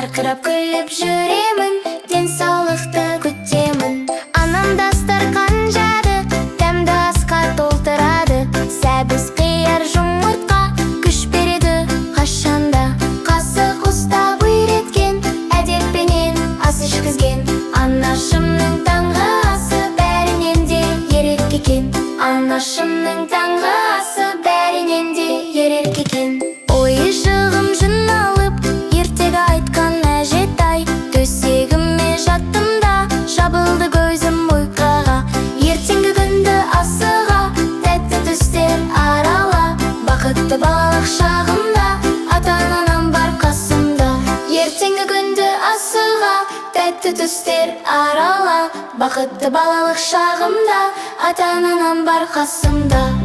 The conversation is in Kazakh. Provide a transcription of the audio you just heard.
Шарқырап күліп жүремін, денсаулықты күтемін. Анам дастарқан жады, дәмді асқа толтырады. Сәбіз, қияр, жұмыртқа күш береді қашанда. Қасық ұстап үйреткен, әдеппенен ас ішкізген. Анашымның таңғы асы бәрінен де ерек екен. Анашымның таңғы асы бәрінен де ерек екен. Ойыншығым жиналып, ертегі айтқан әжетай. Төсегіме жаттым да, жабылды көзім ұйқыға. Ертеңгі күнді асыға, тәтті түстер арала. Бақытты балалық шағымда, ата анам бар қасымда. Ертеңгі күнді асыға, тәтті түстер арала. Бақытты балалық шағымда, ата анам бар қасымда.